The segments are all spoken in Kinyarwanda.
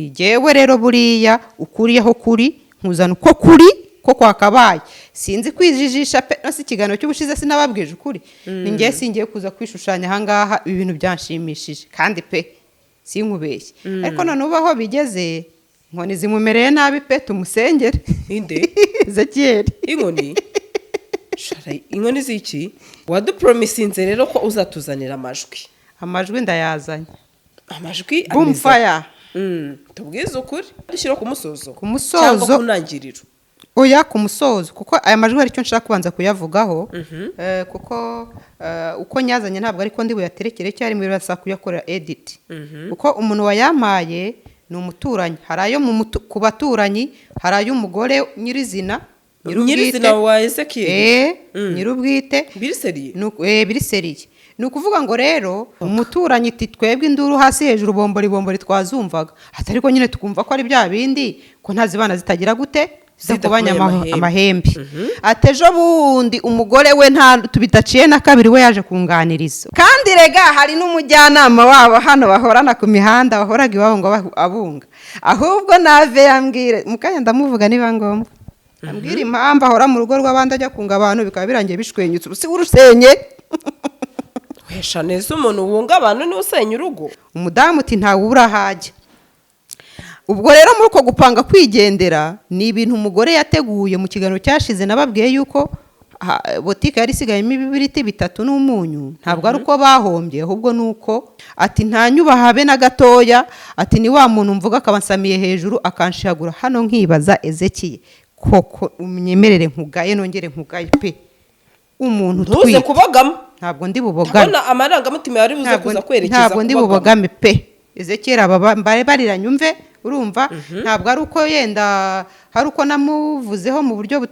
Jyewe rero buriya ukuriyeho kuri nkuzana uko kuri ko kwakabaye, sinzi kwijijisha pe. No si ikiganiro cy'ubushize sinababwije ukuri? Ni ngewe singiye kuza kwishushanya ahangaha. Ibi bintu byanshimishije kandi pe, sinkubeshye. Ariko none ubu aho bigeze, inkoni zimumereye nabi pe, tumusengere. Inde? Ezekiyeli. Inkoni? Shara, inkoni z'iki? Wadupromisinze rero ko uzatuzanira amajwi. Amajwi ndayazanye. Amajwi Boom. ameze. Fire. Tubwize ukuri, dushyira ku musozo Ku musozo. cyangwa ku ntangiriro? Oya, ku musozo, kuko aya majwi hari icyo nshaka kubanza kuyavugaho. Kuko uko nyazanye ntabwo ariko ndi buyaterekere icyarimwe, birasaba kuyakorera edit, kuko umuntu wayampaye ni umuturanyi. Hari ayo ku baturanyi, hari ay'umugore nyirizina, nyir'ubwite. Nyirizina wa Ezekiyeli? Eh, nyir'ubwite. Biri sérieux? Biri sérieux. Ni ukuvuga ngo rero umuturanyi iti: "Twebwe induru hasi hejuru, bombori bombori, twazumvaga." Ati: "Ariko nyine tukumva ko ari bya bindi, ko ntazibana zitagira gute, zidakubanya Zidakomanya amahembe." Amahembe. Ati: "Ejo bundi umugore we nta tubidaciye na kabiri, we yaje kunganiriza." Kandi rega hari n'umujyanama wabo hano bahorana ku mihanda, wahoraga iwabo ngo abunga. Ahubwo nave yambwire mu kanya, ndamuvuga niba ngombwa, ambwira impamvu ahora mu rugo rw'abandi ajya kunga abantu, bikaba birangiye bishwenyutse. Ubu si urusenye? Wesha neza, umuntu wunga abantu niwe usenya urugo. Umudamu uti: "Ntawe ubura aho ajya." Ubwo rero muri uko gupanga kwigendera, ni ibintu umugore yateguye. Mu kiganiro cyashize nababwiye yuko botike yari isigayemo ibibiriti bitatu n'umunyu. Ntabwo ari uko bahombye, ahubwo ni uko ati: "Ntanyubaha habe na gatoya." Ati: "Ni wa muntu mvuga akaba ansamiye hejuru, akanshihagura hano." Nkibaza, Ezekiye, koko unyemerere nkugaye, nongere nkugaye pe, umuntu Ntuze utwite. kubogamo. Ntabwo ndi bubogame. Ndabona amarangamutima yari buze kuza kwerekeza Ntabwo ndi kubogama. bubogame pe. Ezekiyeli, aba mbare bariranyumve. Urumva, ntabwo ari uko yenda hari uko namuvuzeho mu buryo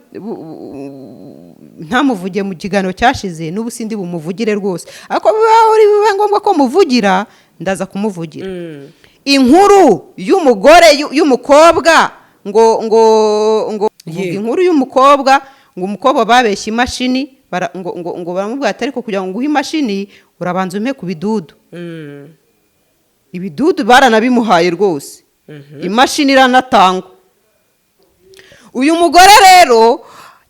ntamuvuge mu kiganiro cyashize, n'ubu sindi bumuvugire rwose, ariko biba ngombwa ko muvugira, ndaza kumuvugira. Inkuru y'umugore y'umukobwa ngo vuga. Inkuru y'umukobwa ngo umukobwa babeshye imashini, ngo baramubwira ati: "Ariko kugira ngo nguhe imashini urabanza umpe ku bidudu." Ibidudu baranabimuhaye rwose, imashini iranatangwa. Uyu mugore rero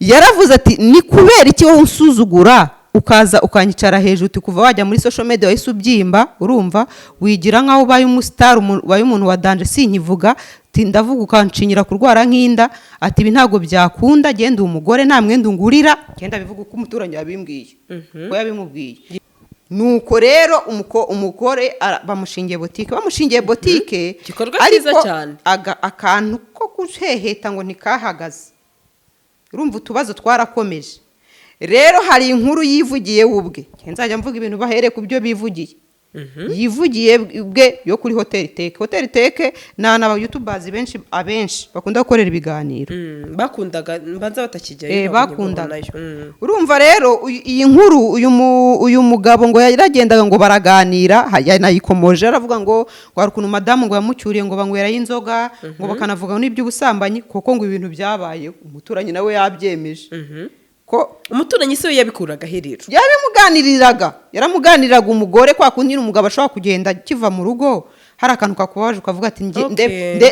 yaravuze ati: "Ni kubera iki wowe unsuzugura, ukaza ukanyicara hejuru?" Uti: "Kuva wajya muri social media wahise ubyimba, urumva, wigira nk'aho ubaye umusitari, ubaye umuntu wa danger, sinkivuga." Ati: "Ndavuga ukanshinyira kurwara nk'inda." Ati: "Ibi ntabwo byakunda, genda umugore nta mwenda ungurira." Genda bivuga uko umuturanyi yabimbwiye, uko yabimubwiye. Nuko rero umugore bamushingiye botike, bamushingiye botike. Igikorwa Ariko cyiza cyane. Akantu ko guheheta ngo ntikahagaze. Urumva, utubazo twarakomeje. Rero hari inkuru yivugiye we ubwe. Nzajya mvuga ibintu bahereye ku byo bivugiye, yivugiye ubwe, yo kuri Hoteli Teke. Hoteli Teke ni ahantu abayutubazi benshi, abenshi bakunda gukorera ibiganiro. Bakundaga, mbanza batakijyayo. Eh, ntabwo bakundaga. nkibabonayo. Urumva rero iyi nkuru, uyu mugabo ngo yaragendaga ngo baraganira, yanayikomoje, aravuga ngo hari ukuntu madamu ngo yamucyuriye, ngo banywerayo inzoga, ngo bakanavuga n'iby'ubusambanyi, kuko ngo ibintu byabaye, umuturanyi nawe yabyemeje ko Umuturanyi se we yabikuraga he rero? Yabimuganiriraga, yaramuganiriraga umugore. Kwa kundi nyine umugabo ashobora kugenda akiva mu rugo, hari akantu kakubabaje, ukavuga ati: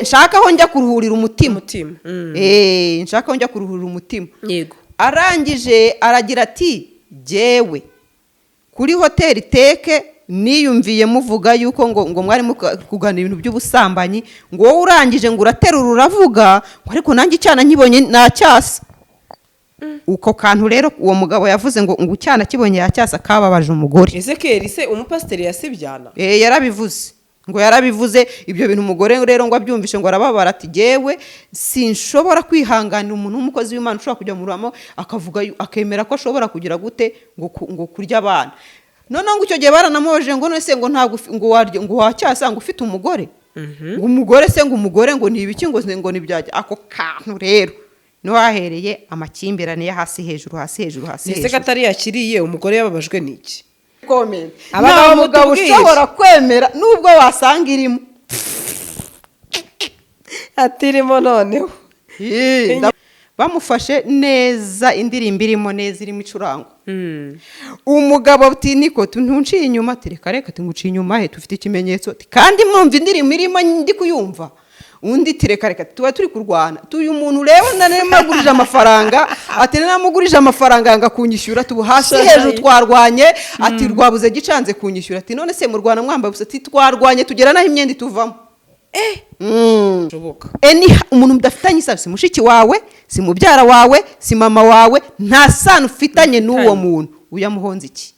"Nshaka aho njya kuruhurira umutima." Umutima. Eh, nshaka aho njya kuruhurira umutima. Arangije aragira ati: "Jyewe kuri Hoteli Teke niyumviye muvuga yuko ngo mwari kuganira ibintu by'ubusambanyi, ngo wowe urangije ngo uraterura uravuga ngo ariko nanjye icyana nkibonye nacyasa." Uko kantu rero uwo mugabo yavuze ngo icyana kibonye yacyasa, kababaje umugore. Ezekiyeli se umupasiteri yasibyana? Eh, yarabivuze, ngo yarabivuze ibyo bintu. Umugore rero ngo abyumvishe ngo arababara, ati: "Jyewe sinshobora kwihanganira umuntu w'umukozi w'Imana ushobora kujya mu ruhamo akavuga akemera ko ashobora kugira gute, ngo kurya abana." Noneho ngo icyo gihe baranamubaje ngo: "None se ngo ntabwo ngo warya, ngo wacyasa, ngo ufite umugore, ngo umugore se, ngo umugore ngo ni ibiki, ngo nibyajya?" Ako kantu rero niho hahereye amakimbirane ya hasi hejuru, hasi hejuru, hasi Ese hejuru. katari yakiriye, umugore yababajwe n'iki? Comment. Abagabo, Nta mugabo mutubwire. ushobora kwemera nubwo wasanga irimo. Atirimo noneho. Bamufashe neza, indirimbo irimo neza, irimo icurangwa. Umugabo ati: "Niko ntunciye inyuma?" Ati: "Reka reka." Ati: "Nguciye inyuma he? Tufite ikimenyetso." Ati: "Kandi mwumva indirimbo irimo, ndi kuyumva." Undi ati: "Reka reka, tuba turi kurwana." Tuyu muntu rero naramugurije amafaranga, ati naramugurije amafaranga yanga kunyishyura, tubu hasi hejuru twarwanye, ati rwabuze gicanze kunyishyura. Ati: "None se murwana mwambaye ubusa?" Ati: "Twarwanye tugera n'aho imyenda ituvamo." Bishoboka. Eni umuntu mudafitanye isano, si mushiki wawe, si mubyara wawe, si mama wawe, nta sano ufitanye n'uwo muntu, uyamuhonze iki?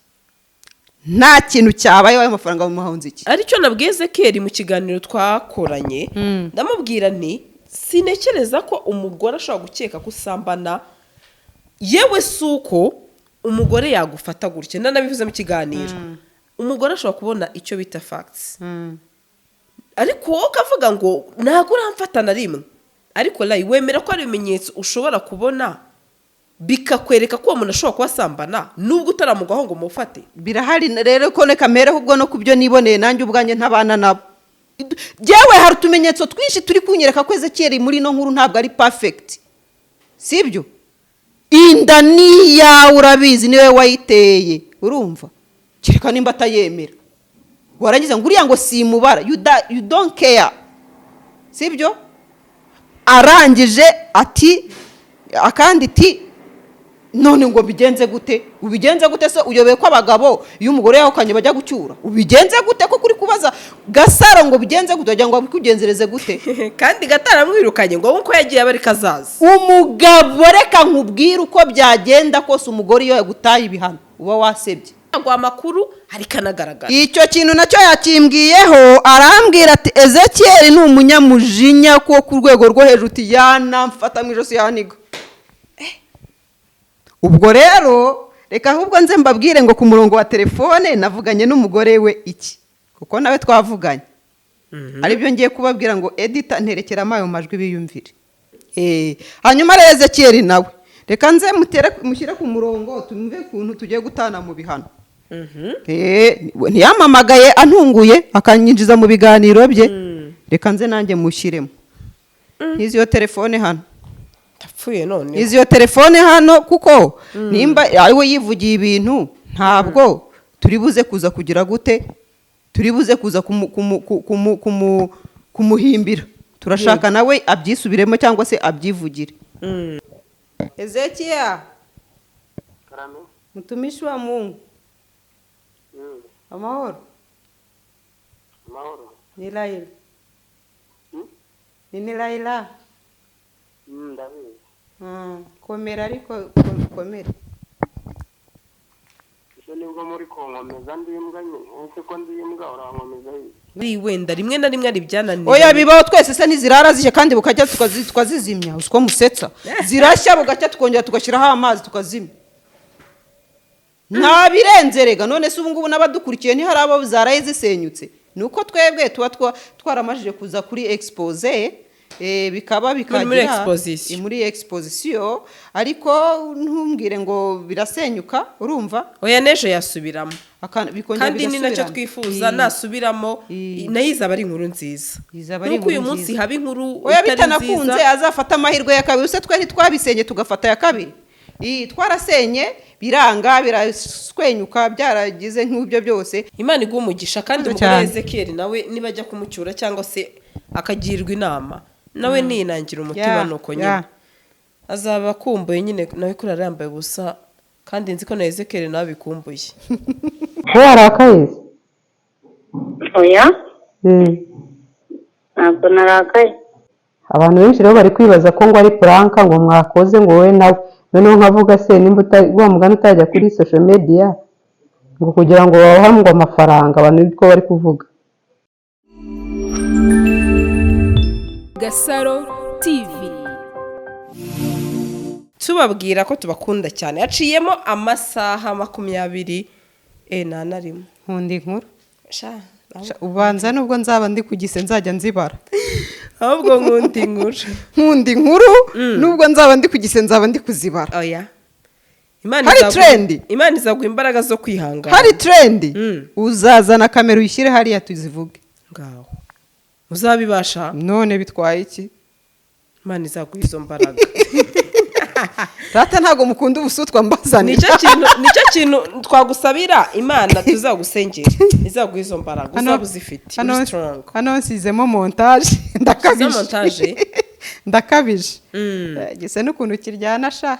Nta kintu cyabaye, ayo mafaranga bamuhonze iki? Aricyo nabwiye Ezekiyeli mu kiganiro twakoranye, ndamubwira nti: "Sinekereza ko umugore ashobora gukeka ko usambana, yewe si uko umugore yagufata gutya." Nanabivuze mu kiganiro, umugore ashobora kubona icyo bita facts, ariko wowe ukavuga ngo ntabwo uramfata na rimwe. Ariko rayi wemera ko hari ibimenyetso ushobora kubona bikakwereka ko uwo muntu ashobora kuba asambana nubwo utaramugwaho ngo umufate. Birahari rero ko reka mpereho ubwo no ku byo niboneye nanjye ubwanjye ntabana nabo. Yewe, hari utumenyetso twinshi turi kunyereka ko Ezekiyeli muri ino nkuru ntabwo ari perfect, sibyo? Inda ni iyawe, urabizi, niwe wayiteye, urumva? Kereka nimba atayemera. Warangiza ngo uriya ngo simubara, you don't care, sibyo? Arangije ati akandi iti: "None ngo bigenze gute?" Ubigenze gute se? Uyobeye ko abagabo iyo umugore yahukanye bajya gucyura? Ubigenze gute ko kuri kubaza Gasaro ngo bigenze gute, wagira ngo abikugenzereze gute? Kandi gataramwirukanye ngo nkuko yagiye aba ariko azaza. Umugabo, reka nkubwire, uko byagenda kose, umugore iyo yagutaye ibihano uba wasebye. Ntabwo amakuru ariko anagaragara. Icyo kintu nacyo yakimbwiyeho, arambwira ati: "Ezekiyeli ni umunyamujinya ko ku rwego rwo hejuru," uti yanamfata mu ijosi yaniga. Ubwo rero reka ahubwo nze mbabwire ngo ku murongo wa telefone navuganye n'umugore we iki, kuko nawe twavuganye, aribyo ngiye kubabwira ngo editor nterekeramo ayo majwi biyumvire. Hanyuma rero Ezekiyeli nawe reka nze mutere mushyire ku murongo, tumve ukuntu tugiye gutana mu bihano. Ntiyamamagaye antunguye akanyinjiza mu biganiro bye. Reka nze nanjye mushyiremo n'izi iyo telefone hano. Ndapfuye none. Izi iyo telefone hano, kuko nimba ari we yivugiye ibintu, ntabwo turi buze kuza kugira gute, turi buze kuza kumuhimbira. Turashaka nawe abyisubiremo cyangwa se abyivugire. Ezekiya. Karame. Mtumishi wa Mungu. Amahoro. Amahoro. Ni Laila. Ni Laila. Ndabizi. Komera ariko, komera. Ese nibwo muri kunkomeza ndi imbwa nyine? Ese ko ndi imbwa urankomeza yihe? Muri wenda rimwe na rimwe ari ibyananiye. Oya, bibaho twese. Se ntizirara zishya kandi bukajya tukazizimya? Usiko musetsa, zirashya bugacya tukongera tugashyiraho amazi tukazimya, nta birenze rega. None se ubu ngubu n'abadukurikiye ntihari abo zaraye zisenyutse? Ni uko twebwe tuba twaramajije kuza kuri expose, bikaba Muri bikagira exposition. Muri exposition, ariko ntumbwire ngo birasenyuka, urumva? Oya, n'ejo yasubiramo. Bikongera Kandi ni nacyo bigasubirana. twifuza. Nasubiramo nayo izaba ari inkuru nziza. Izaba ari Nk'uko uyu inkuru munsi nziza. haba inkuru Oya, itari bitanakunze nziza. azafata amahirwe ya kabiri. Use twe ntitwabisenye tugafata ya kabiri? Ii, twarasenye biranga, biraswenyuka, byaragize nk'ibyo byose. Imana iguha umugisha kandi Murakoze umugore wa cyane. Ezekiyeli nawe nibajya kumucyura cyangwa se akagirwa inama, nawe ninangira umutima. Nuko nyine azaba akumbuye nyine nawe kurara yambaye ubusa, kandi nzi ko na Ezekiyeli nawe abikumbuye. Ko warakaye? Oya, ntabwo narakaye. Abantu benshi rero bari kwibaza ko ngo ari prank ngo mwakoze ngo wowe nawe. Noneho nkavuga se nimba wa mugani utajya kuri social media ngo kugira ngo babahe ngo amafaranga, abantu niko bari kuvuga. Gasaro TV. Tubabwira ko tubakunda cyane. Haciyemo amasaha 21 na rimwe. Nkunda inkuru. Sha, Ubanza nubwo nzaba ndi ku gise nzajya nzibara. Ahubwo nkunda inkuru. Nkunda inkuru, nubwo nzaba ndi ku gise nzaba ndi kuzibara. Oya, Imana Hari trend. Imana izaguha imbaraga zo kwihangana. Hari trend. Uzazana kamera uyishyire hariya tuzivuge. Ngaho uzabibasha. None bitwaye iki? Imana izaguha izo mbaraga. Rata, ntabwo mukunda ubusutwa mbazanira. Nicyo kintu twagusabira Imana, tuzagusengera izaguha izo mbaraga, uzaba uzifite, uri strong. Hano nsizemo montage, ndakabije. Montage? Ndakabije. Gisa n'ukuntu kiryana sha.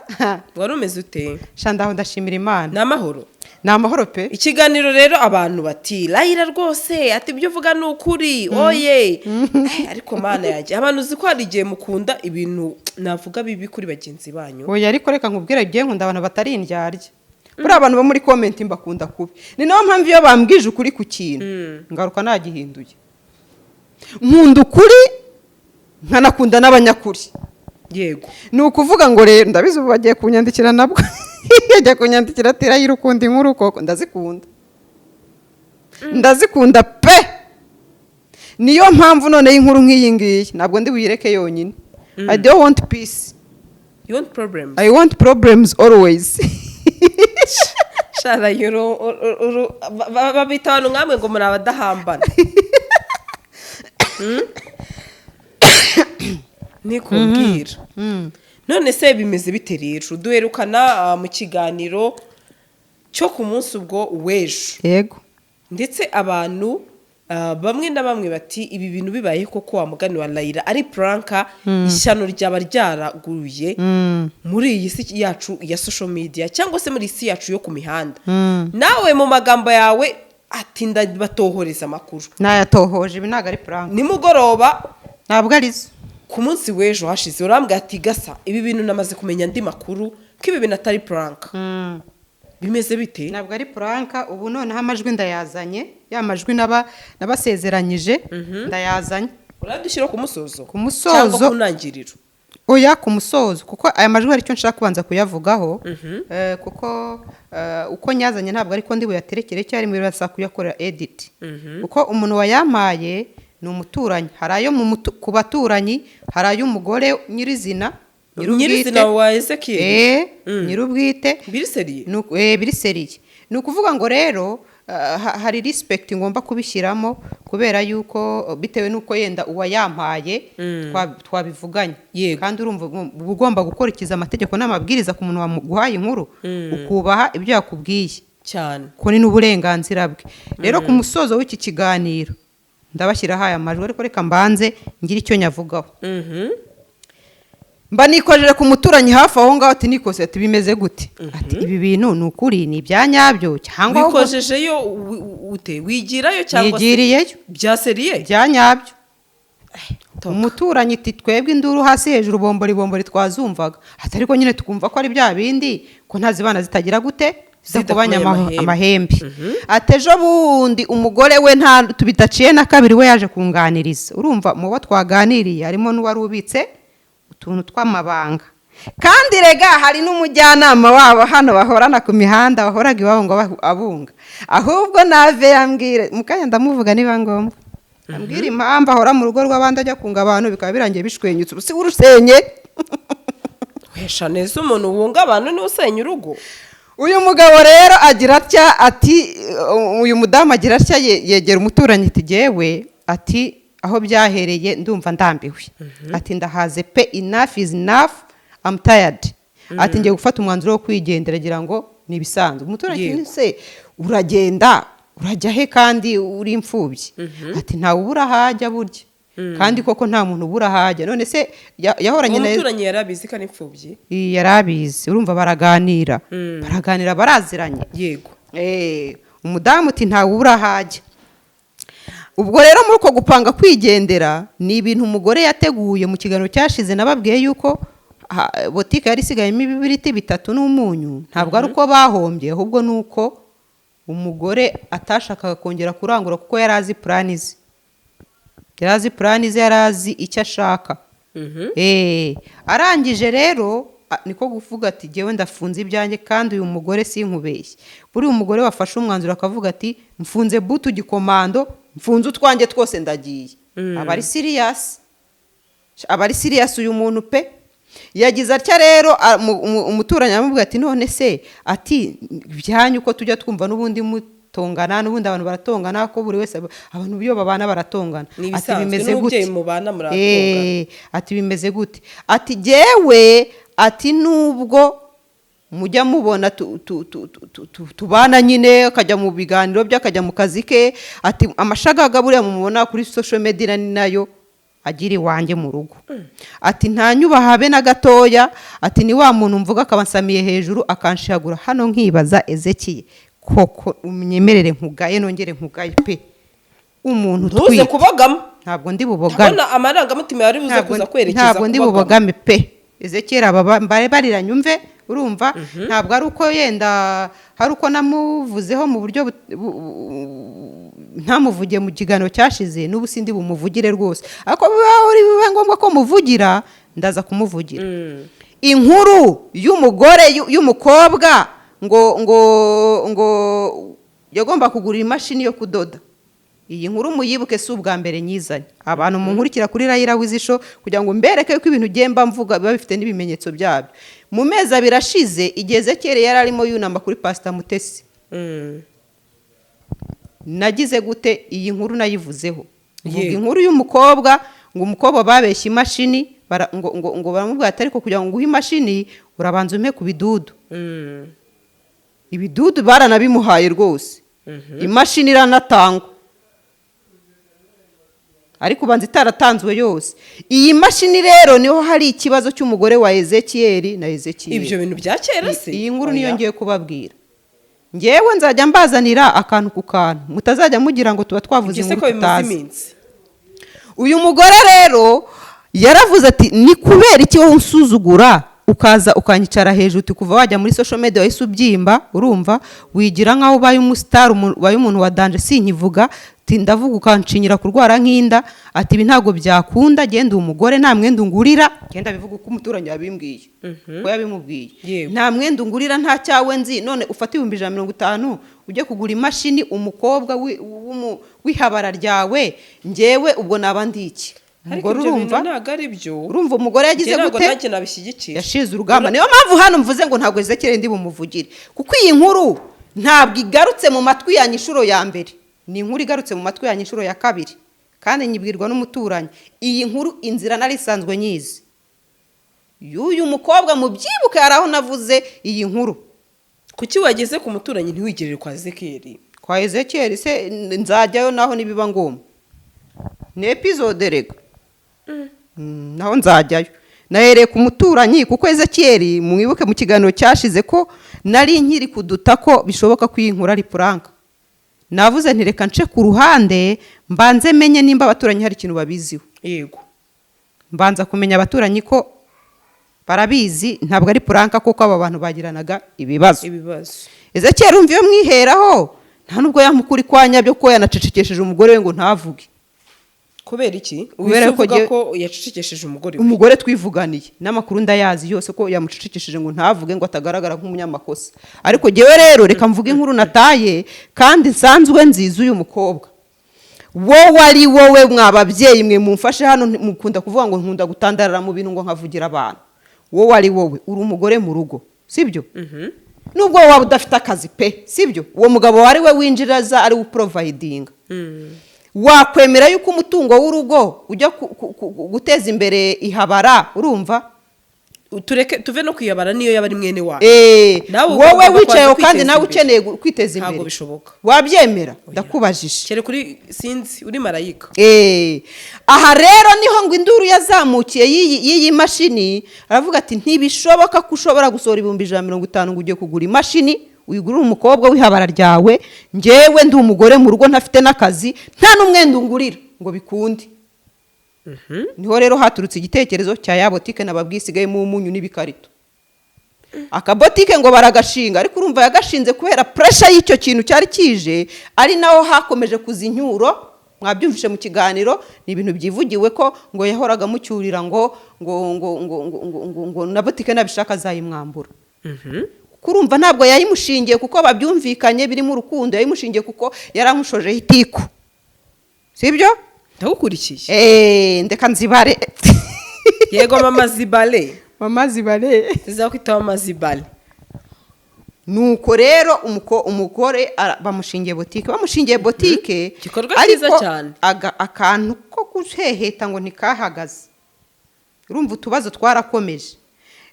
Wari umeze ute? Sha, ndaho, ndashimira Imana. Ni amahoro? Ni amahoro pe. Ikiganiro rero, abantu bati: "Layira rwose," ati, "ibyo uvuga ni ukuri." Oye. Ariko Mana yanjye, abantu, uzi ko hari igihe mukunda ibintu navuga bibi kuri bagenzi banyu? Oya, ariko reka nkubwire, igihe nkunda abantu batari indyarya. Buriya abantu bo muri comment mbakunda kubi. Ni nayo mpamvu iyo bambwije ukuri ku kintu, ngaruka nagihinduye. Nkunda ukuri, nkanakunda n'abanyakuri. Ni ukuvuga ngo rero, ndabizi ubu bagiye kunyandikira, nabwo bagiye kunyandikira ati: "Rayira, ukunda inkuru koko." Ndazikunda, ndazikunda pe. Niyo mpamvu noneho inkuru nk'iyi ngiyi ntabwo ndi buyireke yonyine. I don't want peace. You want problems. I want problems always. Shara, babita abantu nkamwe ngo muri abadahambana. Nikumbwira none se bimeze bite rero? Duherukana mu kiganiro cyo ku munsi ubwo w'ejo. Yego. Ndetse abantu bamwe na bamwe bati: "Ibi bintu bibaye koko, wa mugani wa Layira, ari prank, ishyano ryaba ryaraguye muri iyi si yacu ya social media, cyangwa se muri iyi si yacu yo ku mihanda." Nawe mu magambo yawe ati: "Ndabatohoreza amakuru." Nayatohoje, ibi ntabwo ari prank. Nimugoroba. Ntabwo ari zo. Ku munsi w'ejo hashize urambwira ati: "Gasa, ibi bintu namaze kumenya andi makuru ko ibi bintu atari prank." Bimeze bite? Ntabwo ari prank. Ubu noneho amajwi ndayazanye, ya majwi nabasezeranyije ndayazanye. Uradushyira ku musozo? Ku musozo. Cyangwa ku ntangiriro? Oya, ku musozo, kuko aya majwi hari icyo nshaka kubanza kuyavugaho. Kuko uko nyazanye ntabwo ariko ndi buyaterekere icyarimwe, birasaba kuyakorera edit, kuko umuntu wayampaye ni umuturanyi. Hari ayo ku baturanyi, hari ay'umugore nyirizina, nyir'ubwite. Nyirizina wa Ezekiel? Eh, nyir'ubwite. Biri sérieux? Biri sérieux. Ni ukuvuga ngo rero hari respect ngomba kubishyiramo, kubera yuko bitewe n'uko yenda uwayampaye twabivuganye. Kandi urumva uba ugomba gukurikiza amategeko n'amabwiriza ku muntu waguhaye inkuru, ukubaha ibyo yakubwiye. Cyane. Ko ni n'uburenganzira bwe. Rero ku musozo w'iki kiganiro ndabashyiraho aya majwi, ariko reka mbanze ngire icyo nyavugaho. Mba nikojeje ku muturanyi hafi aho ngaho, ati: "Nikose," ati: "Bimeze gute?" Ati: "Ibi bintu ni ukuri, ni ibya nyabyo cyangwa ahubwo?" Wikojejeyo ute? Wigirayo cyangwa se? Nigiriyeyo. Bya sérieux? Bya nyabyo. Toka. Umuturanyi ati: "Twebwe induru hasi hejuru, bombori bombori, twazumvaga." Ati: "Ariko nyine tukumva ko ari bya bindi, ko ntazibana zitagira gute, zidakubanya Zidakomeye amahembe." Amahembe. Ati: "Ejo bundi umugore we, nta tubidaciye na kabiri, we yaje kunganiriza." Urumva mu bo twaganiriye harimo n'uwari ubitse utuntu tw'amabanga, kandi rega hari n'umujyanama wabo hano bahorana ku mihanda, wahoraga iwabo ngo abunga. Ahubwo nave yambwire mu kanya, ndamuvuga niba ngombwa, ambwira impamvu ahora mu rugo rw'abandi ajya kunga abantu, bikaba birangiye bishwenyutse, ubu si urusenye. Wesha neza, umuntu wunga abantu niwe usenya urugo. Uyu mugabo rero agira atya, ati uyu mudamu agira atya, yegera umuturanyi, ati: "Jyewe," ati, "aho byahereye ndumva ndambiwe," ati, "ndahaze pe, enough is enough, I'm tired," ati, "ngiye gufata umwanzuro wo kwigendera." Agira ngo ni ibisanzwe. Umuturanyi ati: "Se uragenda urajya he kandi uri imfubyi?" Ati: "Ntawe ubura ahajya burya." Kandi koko nta muntu ubura ahajya. None se yahoranye na Umuturanyi yari abizi ko ari imfubyi? Yari abizi. Urumva baraganira, baraganira, baraziranye. Umudamu uti: "Ntawe ubura ahajya." Ubwo rero muri uko gupanga kwigendera, ni ibintu umugore yateguye. Mu kiganiro cyashize nababwiye yuko botike yari isigayemo ibibiriti bitatu n'umunyu. Ntabwo ari uko bahombye, ahubwo ni uko umugore atashakaga kongera kurangura, kuko yari azi plan ze, yari azi plan ze, yari azi icyo ashaka. Arangije rero niko kuvuga ati: "Jyewe ndafunze ibyanjye." Kandi uyu mugore, sinkubeshye, buriya umugore wafashe umwanzuro akavuga ati: "Mfunze butu gikomando, mfunze utwanjye twose, ndagiye," aba ari serious, aba ari serious. Uyu muntu pe yagize atya rero, umuturanyi aramubwira ati: "None se," ati, "byanyu ko tujya twumva n'ubundi mutongana, n'ubundi abantu baratongana, ko buri wese abantu iyo babana baratongana," Ni ati, ibisanzwe, "bimeze n'umubyeyi gute?" mubana muratongana. Ati: "Bimeze gute?" Ati: "Jyewe," Ati nubwo mujya mubona tubana nyine, akajya mu biganiro bye, akajya mu kazi ke, ati amashagaga buriya mumubona kuri social media ni nayo agira iwanjye mu rugo. Ati ntanyubaha habe na gatoya. Ati ni wa muntu mvuga akaba ansamiye hejuru, akanshihagura. Hano nkibaza, Ezekiye, koko unyemerere nkugaye, nongere nkugaye pe, umuntu Ntuze utwite kubogamo. Ntabwo ndi bubogame. Ndabona amarangamutima yari buze kuza kwerekeza Ntabwo ndi kubogama. bubogame pe. Ezekiyeli, aba mbare barira nyumve, urumva ntabwo ari uko yenda hari uko namuvuzeho mu buryo ntamuvuge mu kiganiro cyashize, n'ubu sindi bumuvugire rwose, ariko biba biba ngombwa ko muvugira, ndaza kumuvugira. Inkuru y'umugore y'umukobwa ngo yagomba kugura imashini yo kudoda, iyi nkuru muyibuke, si ubwa mbere nyizanye. Abantu munkurikira kuri Rayira Wizisho, kugira ngo mbereke ko ibintu ugenda mvuga biba bifite n'ibimenyetso byabyo. Mu mezi 2 ashize, igihe Ezekiyeli yari arimo yunama kuri Pasita Mutesi, nagize gute? Iyi nkuru nayivuzeho, mvuga inkuru y'umukobwa, ngo umukobwa babeshye imashini, ngo baramubwira ati ariko kugira ngo nguhe imashini urabanza umpe ku bidudu. Ibidudu baranabimuhaye rwose, imashini iranatangwa, ariko ubanza itaratanzwe yose. Iyi mashini rero niho hari ikibazo cy'umugore wa Ezekiyeli na Ezekiyeli. Ibyo bintu bya kera se? Iyi nkuru niyo Oya. ngiye kubabwira. Ngewe nzajya mbazanira akantu ku kantu, mutazajya mugira ngo tuba twavuze Ibyo se inkuru ko bimaze tutazi. iminsi? Uyu mugore rero yaravuze ati ni kubera iki wowe unsuzugura, ukaza ukanyicara hejuru? Uti kuva wajya muri social media wahise ubyimba, urumva wigira nkaho ubaye umusitari, ubaye umuntu wa danger, sinkivuga. Ati ndavuga ukanshinyira kurwara nk'inda. Ati ibi ntabwo byakunda, genda umugore nta mwenda ungurira. Genda bivuga uko umuturanyi yabimbwiye, ko yabimubwiye. Nta mwenda ungurira, nta cyawe nzi, none ufate 150,000 ujye kugura imashini umukobwa w'ihabara ryawe, ngewe ubwo naba ndi iki? Ariko Umugore ibyo bintu urumva ntabwo ari byo. Urumva umugore yagize Njye ntabwo gute? nanjye nabishyigikira. Yashize urugamba. Niyo mpamvu hano mvuze ngo ntabwo Ezekiyeli ndi bumuvugire, kuko iyi nkuru ntabwo igarutse mu matwi yanjye inshuro ya mbere, ni inkuru igarutse mu matwi yanjye inshuro ya kabiri, kandi nyibwirwa n'umuturanyi. Iyi nkuru inzira nari isanzwe nyizi y'uyu mukobwa. Mubyibuke, hari aho navuze iyi nkuru. Kuki wageze ku muturanyi ntiwigerere kwa Ezekiyeli? Kwa Ezekiyeli se nzajyayo naho nibiba ngombwa, ni episode rega. Naho nzajyayo. Nahereye ku muturanyi kuko Ezekiyeli, mwibuke mu kiganiro cyashize ko nari nkiri kuduta ko bishoboka ko iyi nkuru ari prank. Navuze nti reka nce ku ruhande, mbanze menye nimba abaturanyi hari ikintu babiziho. Mbanza kumenya abaturanyi ko barabizi, ntabwo ari prank kuko aba bantu bagiranaga ibibazo. Ibibazo. Ezekiyeli, umva, iyo mwiheraho nta nubwo yamukuri kwa nyabyo, ko yanacecekesheje umugore we ngo ntavuge. Kubera iki? Kubera Uhise ko uvuga ko yacecekesheje umugore we. Umugore twivuganiye n'amakuru ndayazi yose ko yamucecekesheje ngo ntavuge, ngo atagaragara nk'umunyamakosa. Ariko jyewe rero reka mvuge inkuru nataye kandi nsanzwe nziza. Uyu mukobwa, wowe ari wowe, mwa babyeyi mwe mumfashe hano, mukunda kuvuga ngo nkunda gutandarara mu bintu, ngo nkavugira abantu. Wowe ari wowe, uri umugore mu rugo, sibyo? Nubwo waba udafite akazi pe, sibyo? Uwo mugabo wari we winjiraza, ari we uprovidinga, wakwemera yuko umutungo w'urugo ujya guteza imbere ihabara, urumva? Tureke tuve no kwiyabara, niyo yaba ari mwene wacu. Nawe Wowe ugomba wicaye kubanza kandi kwiteza nawe imbere. ukeneye kwiteza Ntabwo imbere. bishoboka. Wabyemera? Ndakubajije. Kere kuri sinzi uri marayika. Aha rero niho ngo induru yazamukiye y'iyi mashini. Aravuga ati ntibishoboka ko ushobora gusohora 150,000 ngo ugiye kugura imashini, uyigurire umukobwa w'ihabara ryawe, ngewe ndi umugore mu rugo, ntafite n'akazi, nta n'umwenda ungurira, ngo bikunde. Niho rero haturutse igitekerezo cya ya botike nababwiye isigayemo umunyu n'ibikarito. Akabotike ngo baragashinga, ariko urumva yagashinze kubera pressure y'icyo kintu cyari kije, ari naho hakomeje kuza inyuro. Mwabyumvishe mu kiganiro, ni ibintu byivugiwe ko ngo yahoraga amucyurira ngo na botike nabishaka azayimwambura. Kuko urumva ntabwo yayimushingiye kuko babyumvikanye birimo urukundo, yayimushingiye kuko yaramushojeho itiku, sibyo? Ndagukurikiye. Ndeka nzibare. Yego, mama zibale. Mama zibare. Tuzakwita mama zibale. Nuko rero umugore bamushingiye botike, bamushingiye botike. Igikorwa Ariko cyiza cyane. Akantu ko guheheta ngo ntikahagaze. Urumva utubazo twarakomeje.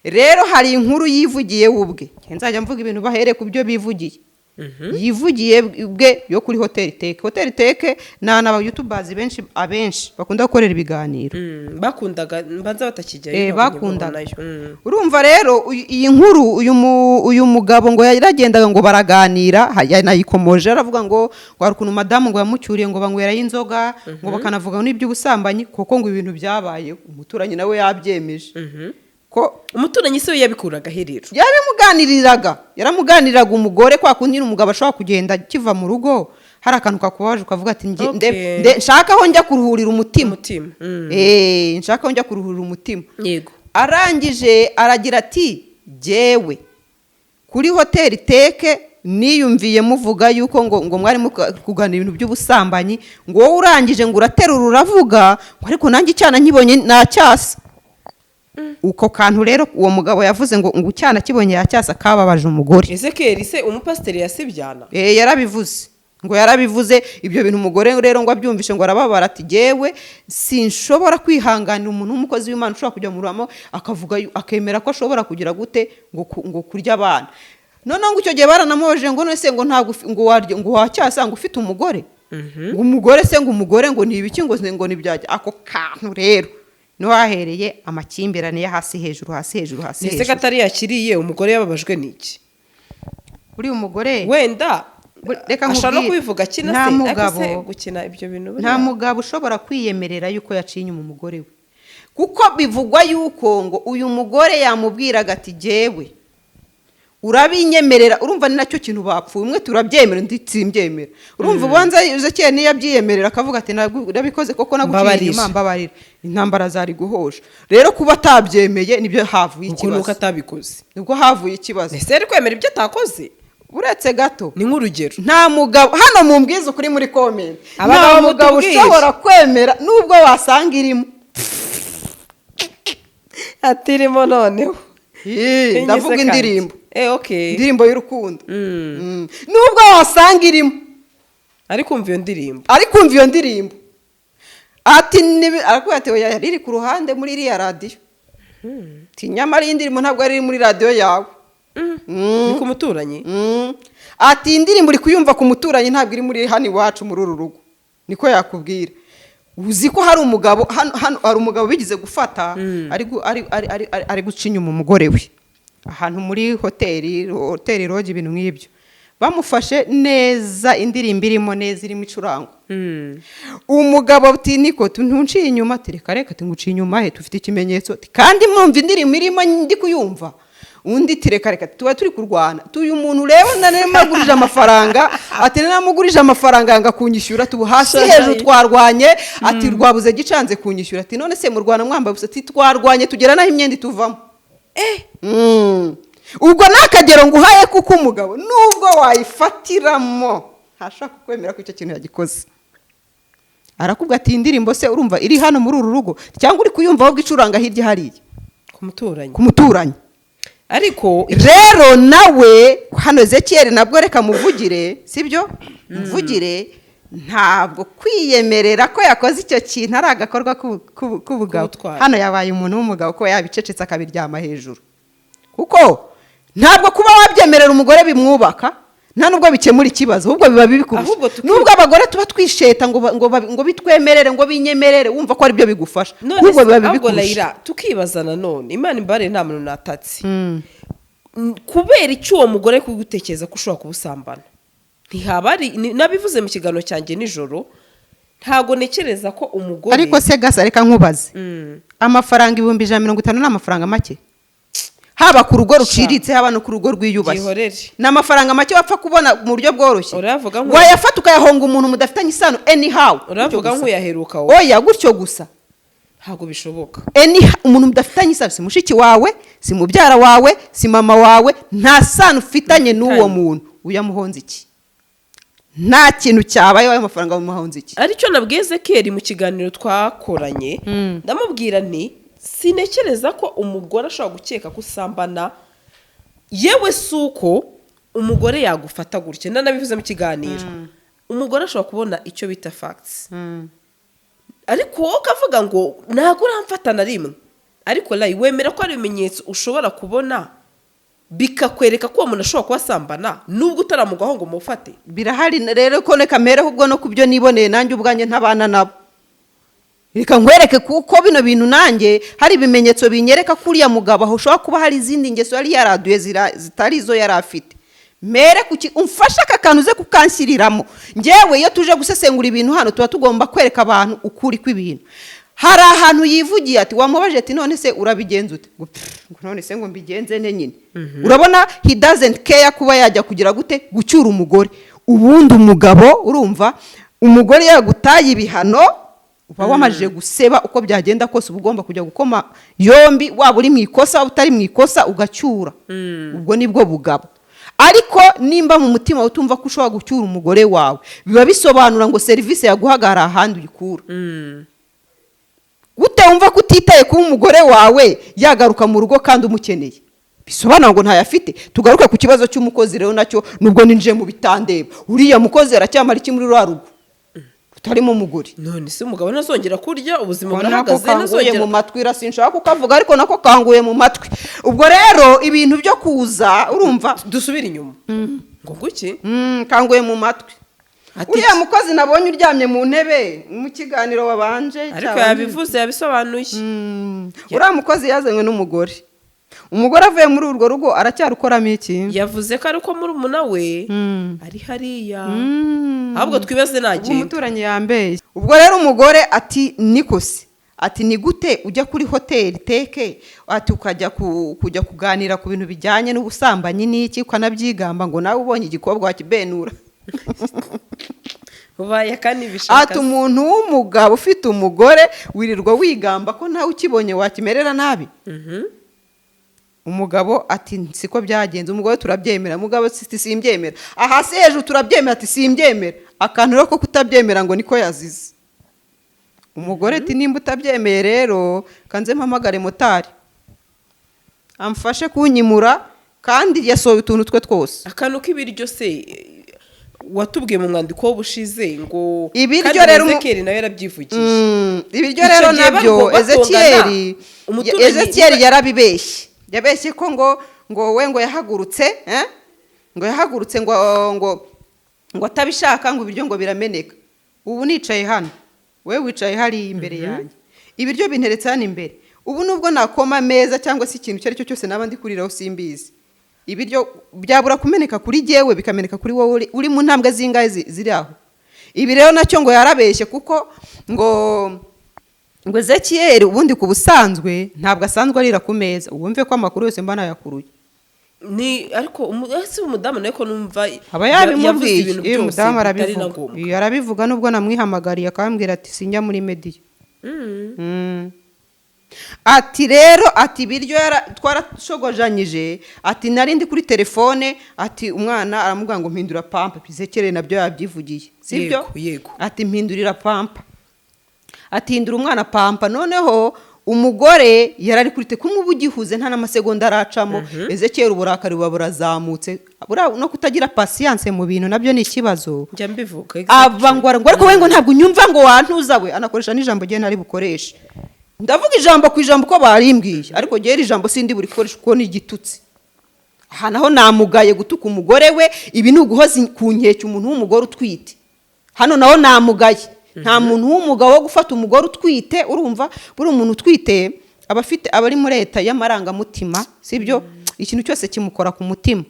Rero hari inkuru yivugiye we ubwe. Nzajya mvuga ibintu bahereye ku byo bivugiye. Yivugiye ubwe yo kuri Hoteli Teke. Hoteli Teke ni ahantu aba youtubers benshi, abenshi bakunda gukorera ibiganiro. Bakundaga, mbanza batakijyayo. Eh, ntabwo bakundaga. nkibabonayo. Urumva rero iyi nkuru, uyu mugabo ngo yaragendaga ngo baraganira, yanayikomoje, aravuga ngo hari ukuntu madamu ngo yamucyuriye, ngo banywerayo inzoga, ngo bakanavuga n'iby'ubusambanyi, kuko ngo ibintu byabaye umuturanyi nawe yabyemeje ko Umuturanyi se we yabikuraga he rero? Yabimuganiriraga, yaramuganiriraga umugore. Kwa kundi nyine umugabo ashobora kugenda akiva mu rugo, hari akantu kakubabaje, ukavuga ati nshaka aho njya kuruhurira umutima. Umutima. Eh, nshaka aho njya kuruhurira umutima. Arangije aragira ati: "Jyewe kuri Hoteli Teke niyumviye muvuga yuko ngo mwari kuganira ibintu by'ubusambanyi, ngo wowe urangije ngo uraterura uravuga ngo ariko nanjye icyana nkibonye nacyasa." Uko kantu rero uwo mugabo yavuze ngo icyana kibonye yacyasa, kababaje umugore. Ezekeri se umupasiteri yasibyana? Eh, yarabivuze, ngo yarabivuze ibyo bintu. Umugore rero ngo abyumvishe ngo arababara, ati: "Jyewe sinshobora kwihanganira umuntu w'umukozi w'Imana ushobora kujya mu ruhamo akavuga akemera ko ashobora kugira gute ngo kurya abana." Noneho ngo icyo gihe baranamubaje ngo none se ngo ntabwo ngo warya, ngo wacyasa, ngo ufite umugore, ngo umugore se, ngo umugore ngo ni ibiki, ngo nibyajya. Ako kantu rero niho hahereye amakimbirane ya hasi hejuru, hasi hejuru, hasi Ndetse hejuru. katari yakiriye, umugore yababajwe n'iki? Uriya umugore Wenda reka ashobora no nkubwire, kubivuga akina nta se, ariko se gukina ibyo bintu nta mugabo ushobora kwiyemerera yuko yaciye inyuma umugore we, kuko bivugwa yuko ngo uyu mugore yamubwiraga ati: "Jyewe urabinyemerera." Urumva ni nacyo kintu bapfuye, umwe turabyemera, undi simbyemera. Urumva ubanza Ezekiyeli niyo abyiyemerera akavuga ati: "Nabikoze koko, naguciye Mbabarira." inyuma, mbabarira," intambara zari guhosha. Rero kuba atabyemeye nibyo havuye Ubwo ni uko ikibazo. atabikoze. Nibwo havuye ikibazo. Ese yari kwemera ibyo atakoze? Uretse gato. Ni nk'urugero. Nta mugabo hano, mumbwize ukuri muri comment, nta Abagabo mugabo mutubwire. ushobora kwemera nubwo wasanga irimo. Atirimo noneho. Ii, ndavuga indirimbo. Eh, okay. Indirimbo y'urukundo. Nubwo wasanga irimo. Ari kumva iyo ndirimbo. Ari kumva iyo ndirimbo, ati arakubwira ati: "Oya, yari iri ku ruhande muri iriya radiyo." Ati: "Nyamara iyi ndirimbo ntabwo ari iri muri radiyo yawe." Ni ku muturanyi. Ati: "Iyi ndirimbo uri kuyumva ku muturanyi, ntabwo iri muri hano iwacu muri uru rugo." Niko yakubwira. Uzi ko hari umugabo hano hari umugabo bigize gufata ari guca inyuma umugore we ahantu muri hoteli roge, ibintu nk'ibyo. Bamufashe neza, indirimbo irimo neza, irimo icurangwa. Umugabo ati: "Niko ntunciye inyuma?" Ati: "Reka reka." Ati: "Nguciye inyuma he? Tufite ikimenyetso." Ati: "Kandi mwumva indirimbo irimo, ndi kuyumva." Undi ati: "Reka reka, tuba turi kurwana." Tuyu muntu rero naramugurije amafaranga, ati: "Naramugurije amafaranga yanga kunyishyura, tubu hasi hejuru twarwanye." Ati: "Rwabuze gicanze kunyishyura." Ati: "None se murwana mwambaye ubusa?" Ati: "Twarwanye tugera n'aho imyenda ituvamo." Ubwo ni akagero nguhaye, kuko umugabo nubwo wayifatiramo ntashobora kukwemera ko icyo kintu yagikoze. Arakubwira ati: "Iyi ndirimbo se urumva iri hano muri uru rugo, cyangwa uri kuyumva ahubwo icuranga hirya hariya?" Ku muturanyi. Ku muturanyi. Ariko Rero nawe hano Ezekiyeli nabwo reka muvugire, sibyo? Muvugire, ntabwo kwiyemerera ko yakoze icyo kintu ari agakorwa k'ubugabo. K'ubutwari. Hano yabaye umuntu w'umugabo ko yabicecetse akabiryama hejuru, kuko ntabwo kuba wabyemerera umugore bimwubaka, nta nubwo bikemura ikibazo, ahubwo biba bibi kurusha. Ahubwo Nubwo abagore tuba twisheta ngo bitwemerere, ngo binyemerere, wumva ko aribyo bigufasha, None ahubwo se biba bibi ahubwo kurusha. Layira, tukibaza nanone, Imana imbare, nta muntu natatse. Kubera icyo uwo mugore ari kugutekereza ko ushobora kubusambana, ntihaba ari nabivuze mu kiganiro cyanjye nijoro, ntabwo ntekereza ko umugore Ariko se gasa, reka nkubaze, amafaranga 150,000 ni amafaranga make, haba ku rugo ruciriritse, haba no ku rugo rwiyubashye? Byihorere. Ni amafaranga make wapfa kubona mu buryo bworoshye? Urayavuga Wayafata ukayahonga umuntu mudafitanye isano anyhow? Uravuga Gutyo gusa. nk'uyaheruka wowe. Oya, gutyo gusa. Ntabwo bishoboka. Anyhow, umuntu mudafitanye isano, si mushiki wawe, si mubyara wawe, si mama wawe, nta sano ufitanye n'uwo muntu, uyamuhonze iki? Nta kintu cyabaye, ayo mafaranga bamuhonze iki? Aricyo nabwiye Ezekeri mu kiganiro twakoranye, ndamubwira nti: "Sintekereza ko umugore ashobora gukeka ko usambana, yewe si uko umugore yagufata gutya." Nanabivuze mu kiganiro, umugore ashobora kubona icyo bita facts, ariko wowe ukavuga ngo ntabwo uramfata na rimwe. Ariko rayi, wemera ko hari ibimenyetso ushobora kubona bikakwereka ko uwo muntu ashobora kuba asambana, nubwo utaramugwaho ngo mufate? Birahari rero. Ko reka mpereho ubwo no kubyo niboneye nanjye ubwanjye ntabana nabo. Reka nkwereke, kuko bino bintu nanjye hari ibimenyetso binyereka ko uriya mugabo aho ushobora kuba hari izindi ngeso yari yaraduye zitari izo yari afite. Mere kuki umfashe aka kantu uze kukanshyiriramo. Ngewe iyo tuje gusesengura ibintu hano, tuba tugomba kwereka abantu ukuri kw'ibintu. Hari ahantu yivugiye ati, wamubaje ati: "None se urabigenza ute?" Ngo: "Pff, ngo none se ngo mbigenze nte nyine?" Urabona, he doesn't care kuba yajya kugira gute, gucyura umugore. Ubundi umugabo, urumva, umugore yagutaye ibihano, uba wamajije guseba. Uko byagenda kose, uba ugomba kujya gukoma yombi, waba uri mu ikosa, waba utari mu ikosa, ugacyura. Ubwo nibwo bugabo. Ariko nimba mu mutima utumva ko ushobora gucyura umugore wawe, biba bisobanura ngo serivisi yaguhaga hari ahandi uyikura. Gute wumva ko utitaye kuba umugore wawe yagaruka mu rugo kandi umukeneye? Bisobanura ngo ntayafite. Tugaruke ku kibazo cy'umukozi rero, nacyo nubwo ninjiye mu bitandeba. Uriya mukozi aracyamara iki muri ruriya rugo rutarimo umugore? None se umugabo ntazongera kurya? Ubuzima Ko nako burahagaze. kanguye Ntazongera. mu matwi ra, sinshaka kukavuga, ariko nako kanguye mu matwi. Ubwo rero ibintu byo kuza, urumva, Dusubire inyuma ngo nguki? Kanguye mu matwi. Ati Uriya iki? mukozi nabonye uryamye mu ntebe mu kiganiro wabanje Ariko cyabanje. yabivuze, yabisobanuye. Uriya mukozi yazanywe n'umugore. Umugore avuye muri urwo rugo, aracyarukoramo iki? Yavuze ko ariko murumuna we ari hariya. Ahubwo twibaze Ubwo nagenda. umuturanyi yambeshye. Ubwo rero umugore ati: "Nikose," ati: "Ni gute ujya kuri hoteli teke?" Ati: "Ukajya kujya kuganira ku bintu bijyanye n'ubusambanyi n'iki, ukanabyigamba ngo nawe ubonye igikobwa wakibenura." Ubaye kandi bishaka. Ati: "Umuntu w'umugabo ufite umugore, wirirwa wigamba ko nawe ukibonye wakimerera nabi." Umugabo ati: "Siko byagenze." Umugore: "Turabyemera." Umugabo ati: "Simbyemera." Aha si hejuru: "Turabyemera." Ati: "Simbyemera." Akantu rero ko kutabyemera ngo niko yazize. Umugore ati: "Nimba utabyemeye rero, kanze mpamagare motari amfashe kunyimura." Kandi yasohoye utuntu twe twose. Akantu k'ibiryo se, watubwiye mu mwandiko w'ubushize ngo Ibiryo kandi rero Ezekiyeli nawe yarabyivugiye. Ibiryo Icyo rero gihe nabyo batongana, Ezekiyeli umuturanyi Ezekiyeli yarabibeshye. Yabeshye ko ngo we ngo yahagurutse, eh? Ngo yahagurutse ngo atabishaka, ngo ibiryo ngo birameneka. Ubu nicaye hano, we wicaye hariya imbere yanjye, ibiryo binteretse hano imbere. Ubu nubwo nakoma ameza cyangwa se ikintu icyo ari cyo cyose naba ndi kuriraho, simbizi, ibiryo byabura kumeneka kuri jyewe bikameneka kuri wowe uri mu ntambwe zingahe ziri aho. Ibi rero nacyo ngo yarabeshye, kuko ngo Ezekiyeli ubundi ku busanzwe ntabwo asanzwe arira ku meza. Wumve ko amakuru yose mba nayakuruye. Ni ariko ese umudamu nawe ko numva Aba yavuze yabimubwiye. ibintu Iyo byose umudamu bitari na arabivuga. ngombwa. Iyo arabivuga, nubwo namwihamagariye akambwira ati: "Sinjya muri media." Ati rero, ati ibiryo twarashogojanyije, ati nari ndi kuri telefone, ati umwana aramubwira ngo: "Mpindura pampa." Ezekiyeli nabyo yabyivugiye, sibyo? Yego, yego. Ati: "Mpindurira pampa." Ati: "Hindura umwana pampa." Noneho umugore yarari kuri te kumwe, uba ugihuze nta n'amasegonda aracamo, Ezekiyeli uburakari buba burazamutse. Buriya no kutagira patience mu bintu nabyo ni ikibazo. Njya mbivuga. Aba ngo ariko we ngo ntabwo unyumva, ngo wantuza we. Anakoresha n'ijambo rye ntari bukoreshe. Ndavuga ijambo ku ijambo uko barimbwiye, ariko ngewe iri jambo sindi burikoreshe kuko ni igitutsi. Aha naho namugaye. Gutuka umugore we, ibi ni uguhoza ku nkeke umuntu w'umugore utwite. Hano naho namugaye. Nta muntu w'umugabo wo gufata umugore utwite. Urumva, buri umuntu utwite aba afite, aba ari muri leta y'amarangamutima, sibyo? Ikintu cyose kimukora ku mutima.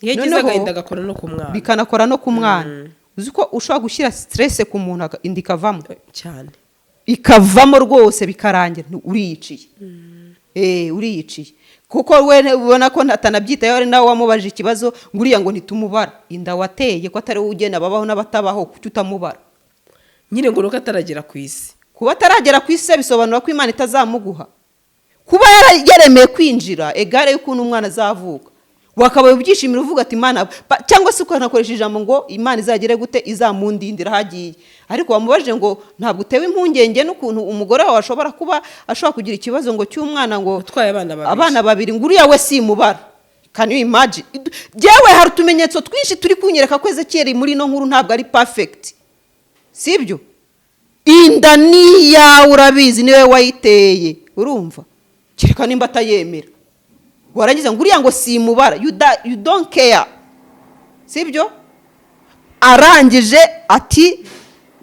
Iyo agize Noneho agahinda agakora no ku mwana. Bikanakora no ku mwana. Uzi ko ushobora gushyira stress ku muntu, inda ikavamo? Cyane. Ikavamo rwose, bikarangira. Uriyiciye. Uriyiciye, kuko we ubona ko atanabyitayeho. Ari nawe wamubajije ikibazo ngo uriya ngo ntitumubara. Inda wateye, ko atari wowe ugena ababaho n'abatabaho, kuki utamubara? Nyine ngo nuko ataragera ku isi. Kuba ataragera ku isi bisobanura ko Imana itazamuguha? Kuba yaremeye kwinjira egare y'ukuntu umwana azavuka, wakabaye ubyishimira, uvuga ati: "Imana," cyangwa se ukanakoresha ijambo ngo: "Imana izagere gute, izamundindira aho agiye." Ariko wamubajije ngo ntabwo utewe impungenge n'ukuntu umugore wawe ashobora kuba ashobora kugira ikibazo ngo cy'umwana, ngo Utwaye abana babiri. Abana babiri, ngo uriya we simubara. Can you imagine? Yewe, hari utumenyetso twinshi turi kunyereka ko Ezekiyeli muri ino nkuru ntabwo ari perfect, sibyo? Inda ni iyawe, urabizi, niwe wayiteye. Urumva? Kereka nimba atayemera. Warangiza ngo uriya ngo simubara. You don't care, sibyo? Arangije ati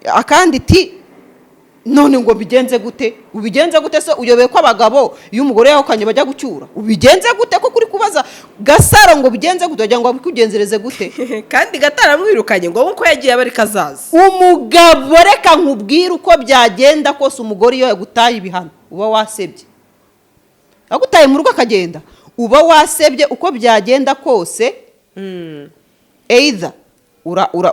akandi iti none ngo bigenze gute? Ubigenze gute se? Uyobeye ko abagabo iyo umugore yahukanye bajya gucyura? Ubigenze gute ko kuri kubaza Gasaro ngo bigenze gute, wagira ngo abikugenzereze gute? Kandi gataramwirukanye ngo nkuko yagiye aba ariko azaza. Umugabo, reka nkubwire, uko byagenda kose, umugore iyo yagutaye ibihano uba wasebye. Agutaye mu rugo akagenda, uba wasebye uko byagenda kose. Either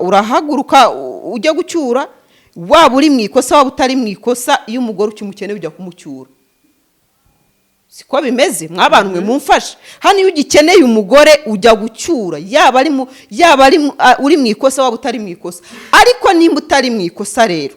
urahaguruka ujya gucyura, waba uri mu ikosa, waba utari mu ikosa, iyo umugore ukimukeneye ujya kumucyura. Siko bimeze? Mwabantu mwe mumfashe hano, iyo ugikeneye umugore ujya gucyura, yaba ari uri mu ikosa, waba utari mu ikosa. Ariko nimba utari mu ikosa rero,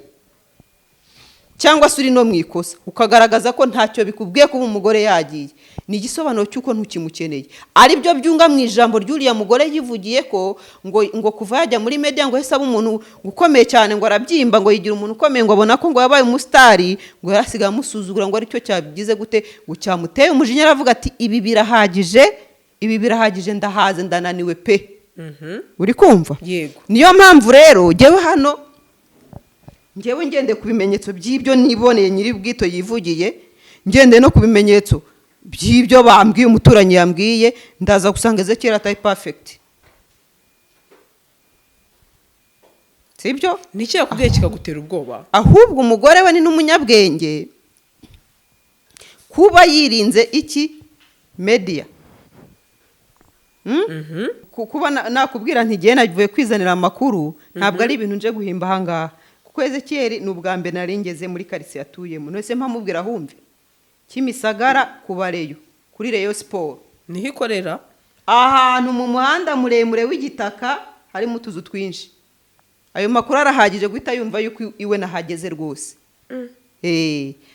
cyangwa se uri no mu ikosa, ukagaragaza ko ntacyo bikubwiye kuba umugore yagiye, ni igisobanuro cy'uko ntukimukeneye. Aribyo byunga mu ijambo ry'uriya mugore yivugiye ko ngo kuva yajya muri media ngo yahise aba umuntu ukomeye cyane, ngo arabyimba, ngo yigira umuntu ukomeye, ngo abona ko ngo yabaye umusitari, ngo yarasigaye amusuzugura, ngo aricyo cyabigize gute, ngo cyamuteye umujinya. Aravuga ati ibi birahagije, ibi birahagije, ndahaze, ndananiwe pe. Uri kumva? Yego. Niyo mpamvu rero njyewe hano, njyewe ngendeye ku bimenyetso by'ibyo niboneye nyiri bwito yivugiye, ngendeye no ku bimenyetso by'ibyo bambwiye, umuturanyi yambwiye, ndaza gusanga Ezekiel atari perfect, sibyo? Ni iki yakubwiye kikagutera ubwoba? Ahubwo umugore we ni n'umunyabwenge kuba yirinze iki media. Kuba nakubwira nti ngiye navuye kwizanira amakuru, ntabwo ari ibintu nje guhimba ahangaha, kuko Ezekiel ni ubwa mbere nari ngeze muri karitsiye atuyemo. None se mpamubwira ahumve? Kimisagara ku bareyo, kuri Rayon Sport. Niho ikorera. Ahantu mu muhanda muremure w'igitaka harimo utuzu twinshi. Ayo makuru arahagije guhita yumva yuko iwe nahageze rwose.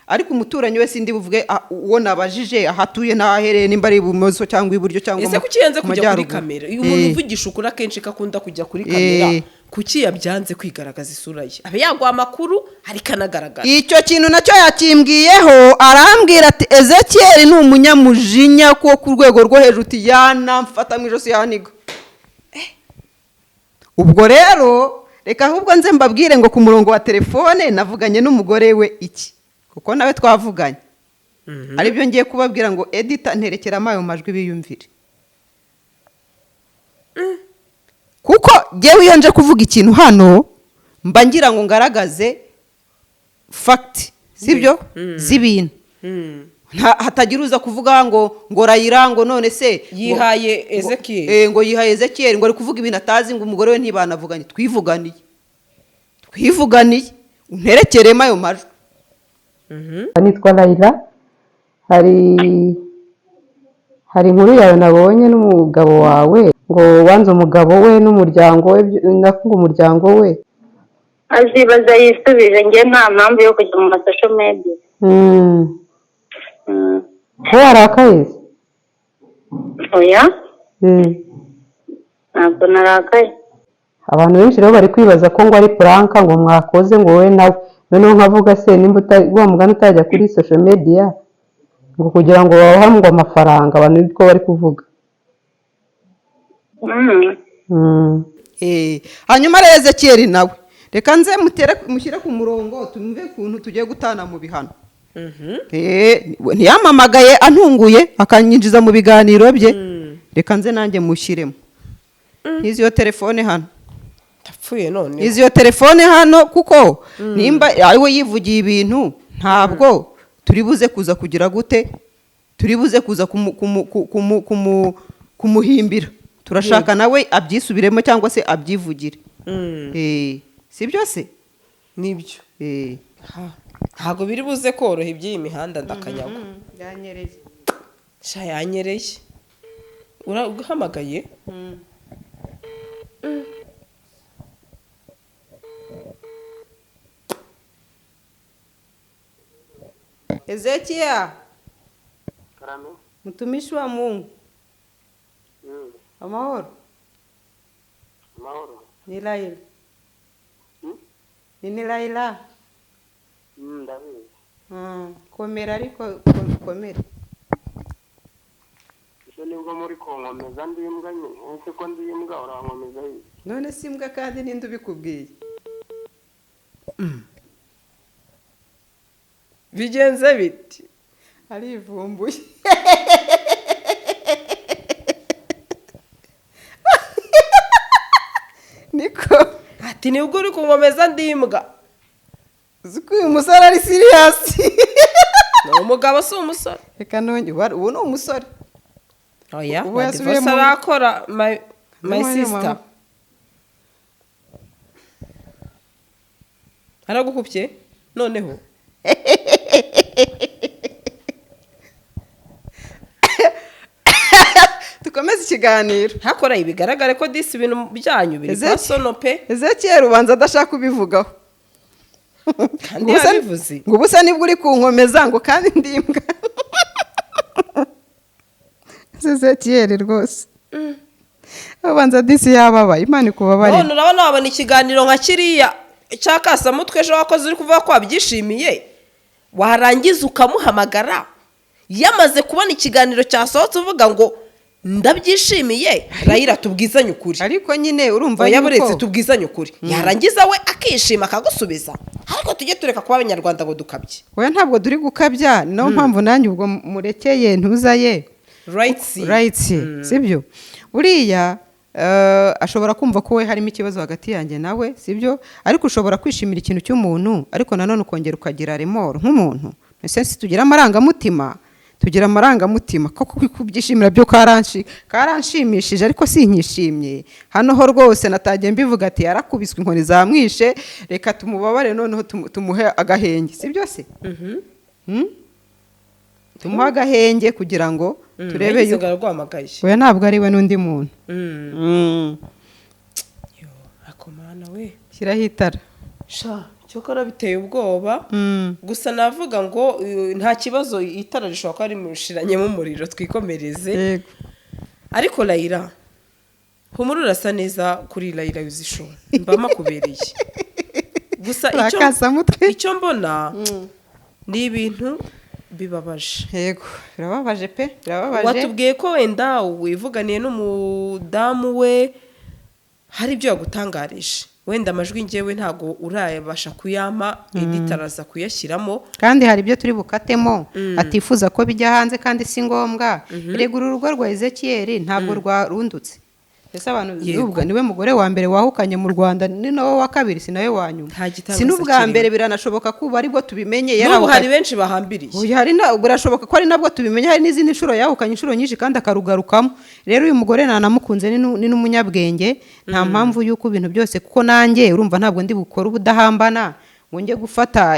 Ariko umuturanyi we sindi buvuge uwo nabajije aho atuye n'aho aherereye, nimba ari ibumoso cyangwa iburyo cyangwa Ese kuki yanze mu kujya kuri majyaruguru. kamera? Uyu muntu uvugisha ukuri akenshi ko akunda kujya kuri kamera, kuki yabyanze kwigaragaza isura ye, abe yaguha amakuru ariko anagaragara? Icyo kintu nacyo yakimbwiyeho, arambwira ati Ezekiel ni umunyamujinya ko ku rwego rwo hejuru, uti yanamfata mu ijosi yaniga. Ubwo rero reka ahubwo nze mbabwire ngo ku murongo wa telefone navuganye n'umugore we iki, kuko nawe twavuganye, aribyo ngiye kubabwira ngo editor nterekeramo ayo majwi biyumvire, kuko ngewe iyo nje kuvuga ikintu hano mba ngira ngo ngaragaze fact, sibyo, z'ibintu. Hatagira uza kuvuga ngo Rayira ngo none se Yihaye Ezekiel. Ngo yihaye Ezekiel, ngo ari kuvuga ibintu atazi, ngo umugore we ntibanavuganye. Twivuganiye, twivuganiye, unterekeremo ayo majwi. Nitwa Layila. Hari inkuru yawe nabonye n'umugabo wawe, ngo wanze umugabo we n'umuryango we, nako ngo umuryango we. Azibaza yisubije, njye nta mpamvu yo kujya mu ma social media. Ko warakaye se? Oya, ntabwo narakaye. Abantu benshi rero bari kwibaza ko ngo ari prank ngo mwakoze, ngo wowe nawe. Noneho nkavuga se nimba wa mugani utajya kuri social media ngo kugira ngo babahe ngo amafaranga, abantu niko bari kuvuga. Hanyuma rero Ezekiel nawe reka nze mutere mushyire ku murongo, tumve ukuntu tugiye gutana mu bihano. Ntiyamamagaye antunguye akanyinjiza mu biganiro bye, reka nze nanjye mushyiremo. N'izi iyo telefone hano. Ndapfuye none. Izi iyo telefone hano, kuko nimba ari we yivugiye ibintu, ntabwo turi buze kuza kugira gute, turi buze kuza kumuhimbira. Turashaka nawe abyisubiremo cyangwa se abyivugire. Si byo se? Nibyo. Ntabwo biri buze koroha iby'iyi mihanda, ndakanyagwa. Sha, yanyereye. Urahamagaye. Ezekiel, Karame. mtumishi wa Mungu, amahoro? Amahoro. Ni Laila. Ni Laila. Ndabizi. Komera ariko, komera. Se nibwo muri kunkomeza ndi imbwa nyine? Ese ko ndi imbwa, urankomeza iki? None si imbwa, kandi ninde ubikubwiye? Bigenze biti? Arivumbuye. Niko. Ati nibwo uri kunkomeza ndi imbwa. Uzi ko uyu musore ari serious? Ni umugabo, si umusore. Reka nongere, ubu ni umusore. Oya. Ubu Nta yasubiye divorce arakora, my Mama. sister. Aragukubye noneho. Dukomeze ikiganiro. Hakora bigaragare ko disi ibintu byanyu biri personal pe. Ezekiel ubanza adashaka kubivugaho. Kandi Ngo ubusa- yabivuze. Ngo ubusa nibwo uri kunkomeza, ngo kandi ndi imbwa. Ezekiel rwose ubanza disi yababaye. Imana ikubabarire. None urabona wabona ikiganiro nka kiriya cya kasamutwe ejo wakoze, uri kuvuga ko wabyishimiye, warangiza ukamuhamagara yamaze kubona ikiganiro cyasohotse, uvuga ngo ndabyishimiye. Rayira, tubwizanye ukuri. Ariko nyine urumva Oya, yuko buretse, tubwizanye ukuri. Yarangiza we akishima akagusubiza. Ariko tujye tureka kuba Abanyarwanda ngo dukabye. Oya, ntabwo turi gukabya. Niyo mpamvu nanjye ubwo murekeye ntuzaye. Rights. Rights, sibyo? Buriya ashobora kumva ko we harimo ikibazo hagati yanjye nawe, sibyo? Ariko ushobora kwishimira ikintu cy'umuntu, ariko nanone ukongera ukagira remords nk'umuntu. Ese si tugira amarangamutima? Tugira amarangamutima koko. Kubyishimira byo karanshimishije, ariko sinkishimye. Hano ho rwose natangiye mbivuga ati yarakubiswe inkoni zamwishe, reka tumubabare noneho tumuhe agahenge, sibyo se? Hmm? Tumuhe agahenge kugira ngo turebe Yagize yuko ngo araguhamagaye. Oya, ntabwo ari we, n'undi muntu. Yo, akomana we. Shyiraho itara. Sha, cyokora biteye ubwoba. Gusa navuga ngo nta kibazo, itara rishobora kuba rimushiranyemo umuriro, twikomereze. Yego. Ariko Layira, humura, urasa neza kuri Layira Yuzisho, mba makubereye. Gusa icyo Urakasamutwe. icyo mbona ni ibintu bibabaje. Yego, birababaje pe, birababaje. Watubwiye ko wenda wivuganiye n'umudamu we, hari ibyo yagutangarije. Wenda amajwi ngewe ntabwo urayabasha kuyampa, editor araza kuyashyiramo. Kandi hari ibyo turi bukatemo atifuza ko bijya hanze, kandi si ngombwa. Erega uru rugo rwa Ezekiel ntabwo rwarundutse. Ese abantu ubwo niwe mugore wa mbere wahukanye mu Rwanda? Ni nawe wa kabiri, si nawe wa nyuma. Nta gitangaza Si n'ubwa kirimo. mbere. Biranashoboka ko ubu aribwo tubimenye N'ubu yarahukanye. hari benshi bahambiriye. Oya, hari na birashoboka ko ari nabwo tubimenye. Hari n'izindi nshuro yahukanye, inshuro nyinshi, kandi akarugarukamo. Rero uyu mugore nanamukunze, ni n'umunyabwenge. Nta mpamvu y'uko ibintu byose, kuko nanjye urumva ntabwo ndi bukore ubudahambana ngo njye gufata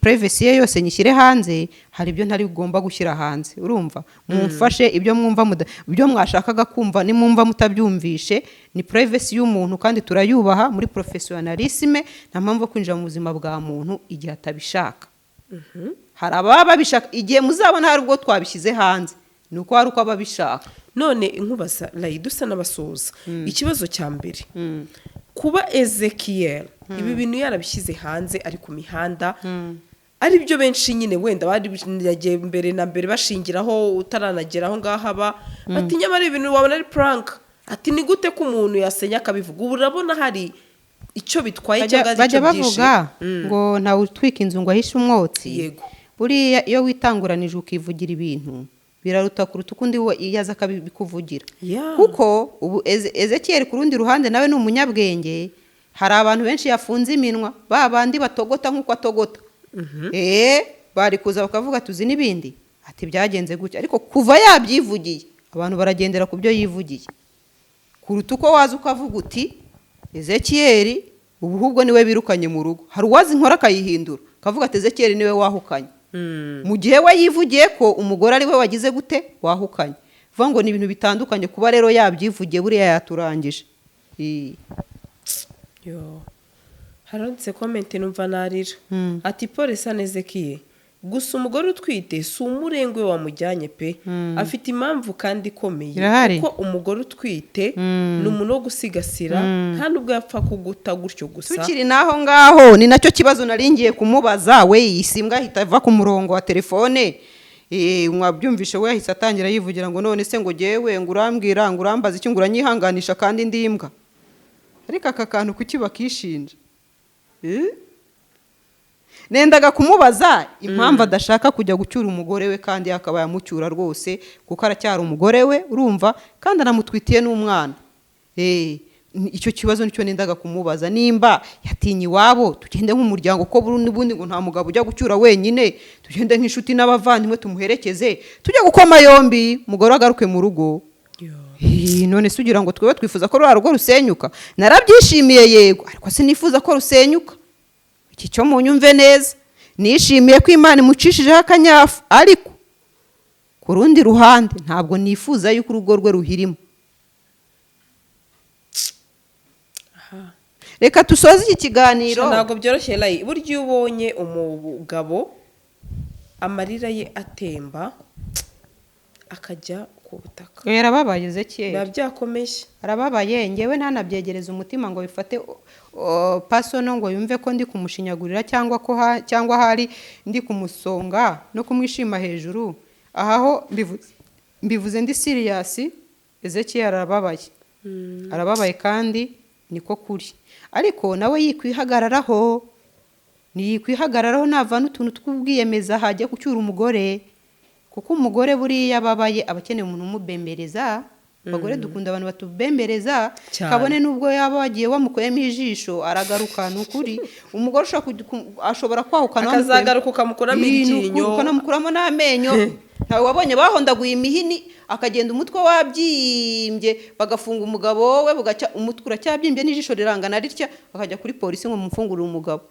privacy ye yose nyishyire hanze. Hari ibyo ntari bugomba gushyira hanze. Urumva, mumfashe ibyo mwumva ibyo mwashakaga kumva, nimwumva mutabyumvishe, ni privacy y'umuntu kandi turayubaha muri professionalisme. Nta mpamvu yo kwinjira mu buzima bwa muntu igihe atabishaka. Hari ababa babishaka. Igihe muzabona hari ubwo twabishyize hanze, ni uko hari uko ababishaka. None inkubaza Rayi, dusa n'abasuhuza, ikibazo cya mbere, kuba Ezekiel ibi bintu yarabishyize hanze, ari ku mihanda, ari byo benshi nyine wenda bari yagiye mbere na mbere bashingiraho, utaranagera aho ngaho aba ati nyamara ibintu wabona ari prank, ati ni gute ko umuntu yasenya akabivuga? Ubu urabona hari icyo bitwaye Bajya cyangwa hari bajya icyo byishe? bavuga ngo ntawe utwika inzu ngo ahishe umwotsi. Buriya iyo witanguranije ukivugira ibintu, biraruta kuruta uko undi we iyo aza akabikuvugira. Kuko ubu Ezekiel ku rundi ruhande nawe ni umunyabwenge. Hari abantu benshi yafunze iminwa, ba bandi batogota nk'uko atogota, bari kuza bakavuga tuzi n'ibindi, ati byagenze gutya. Ariko kuva yabyivugiye, abantu baragendera ku byo yivugiye kuruta uko waza ukavuga uti Ezekiel ubu ahubwo niwe birukanye mu rugo. Hari uwazi inkora akayihindura, akavuga ati Ezekiel niwe wahukanye, mu gihe we yivugiye ko umugore ari we wagize gute, wahukanye. Vuga ngo ni ibintu bitandukanye. Kuba rero yabyivugiye, buriya yaturangije. Yo. Haranditse comment numva narira. Ati pole sana Ezekiel. Gusa umugore utwite si umurengwe wamujyanye pe. Afite impamvu kandi ikomeye. Irahari. Kuko umugore utwite ni umuntu wo gusigasira, nta nubwo yapfa kuguta gutyo gusa. Tukiri n'aho ngaho, ni nacyo kibazo nari ngiye kumubaza. We iyi simbwa ahita ava ku murongo wa telefone. Mwabyumvishe, we yahise atangira yivugira ngo none se ngo jyewe ngo urambwira ngo urambaza iki, ngo uranyihanganisha kandi ndi imbwa. Ariko aka kantu kuki bakishinja? Nendaga kumubaza impamvu adashaka kujya gucyura umugore we, kandi akaba yamucyura rwose, kuko aracyari umugore we, urumva, kandi anamutwitiye n'umwana. Icyo kibazo nicyo nendaga kumubaza, nimba yatinye iwabo, tugende nk'umuryango, ko n'ubundi ngo nta mugabo ujya gucyura wenyine, tugende nk'inshuti n'abavandimwe tumuherekeze, tujye gukoma yombi, umugore agaruke mu rugo. None se ugira ngo twebe twifuza ko ruriya rugo rusenyuka? Narabyishimiye yego, ariko sinifuza ko rusenyuka. Iki cyo munyumve neza, nishimiye ko Imana imucishijeho akanyafu, ariko ku rundi ruhande ntabwo nifuza yuko urugo rwe ruhirimo. Reka dusoze iki kiganiro. Ntabwo byoroshye Rayi. Burya iyo ubonye umugabo amarira ye atemba akajya ku butaka, Yarababaye Ezekiyeli. Biba byakomeye. Arababaye. Ngewe ntanabyegereza umutima ngo bifate personal, ngo yumve ko ndi kumushinyagurira cyangwa ko cyangwa hari ndi kumusonga no kumwishima hejuru. Aha ho mbivuze ndi serious. Ezekiel arababaye, arababaye kandi niko kuri, ariko nawe yikwihagararaho, niyikwihagararaho, navana utuntu tw'ubwiyemeza hajya gucyura umugore, kuko umugore buriya ababaye aba akeneye umuntu umubembereza. Abagore dukunda abantu batubembereza. Cyane. Kabone n'ubwo yaba wagiye wamukuyemo ijisho, aragaruka. Ni ukuri, umugore ashobora kwahukana Akazagaruka ukamukuramo Ii, ni ukuri, iryinyo. ukanamukuramo n'amenyo. Ntawe wabonye bahondaguye imihini, akagenda umutwe wabyimbye, bagafunga umugabo we, bugacya umutwe uracyabyimbye n'ijisho rirangana ritya, akajya kuri polisi ngo mumfungurire umugabo.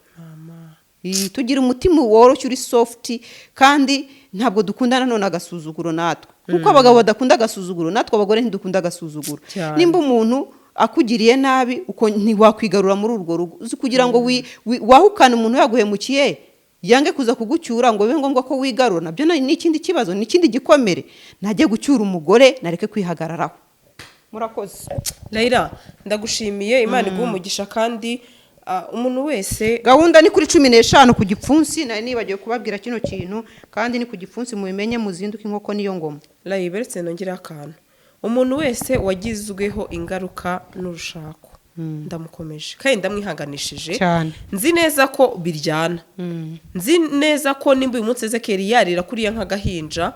Ii, tugira umutima woroshye uri soft, kandi ntabwo dukunda nanone agasuzuguro natwe. Kuko abagabo badakunda agasuzuguro, natwe abagore ntidukunda agasuzuguro. Cyane. Nimba umuntu akugiriye nabi, uko ntiwakwigarura muri urwo rugo. Uzi kugira ngo wahukane umuntu yaguhemukiye, yange kuza kugucyura, ngo bibe ngombwa ko wigarura, nabyo ni ikindi kibazo, ni ikindi gikomere. Najye gucyura umugore, nareke kwihagararaho. Murakoze. Layira, ndagushimiye, Imana iguhe umugisha, kandi umuntu wese Gahunda ni kuri 15 ku Gipfunsi. Nari nibagiwe kubabwira kino kintu, kandi ni ku Gipfunsi, mubimenye, muzinduke, inkoko niyo ngoma. Rayi, beretse nongereho akantu. Umuntu wese wagizweho ingaruka n'urushako, ndamukomeje kandi ndamwihanganishije. Cyane. Nzi neza ko biryana, nzi neza ko nimba uyu munsi Ezekiyeli yarira kuriya nk'agahinja,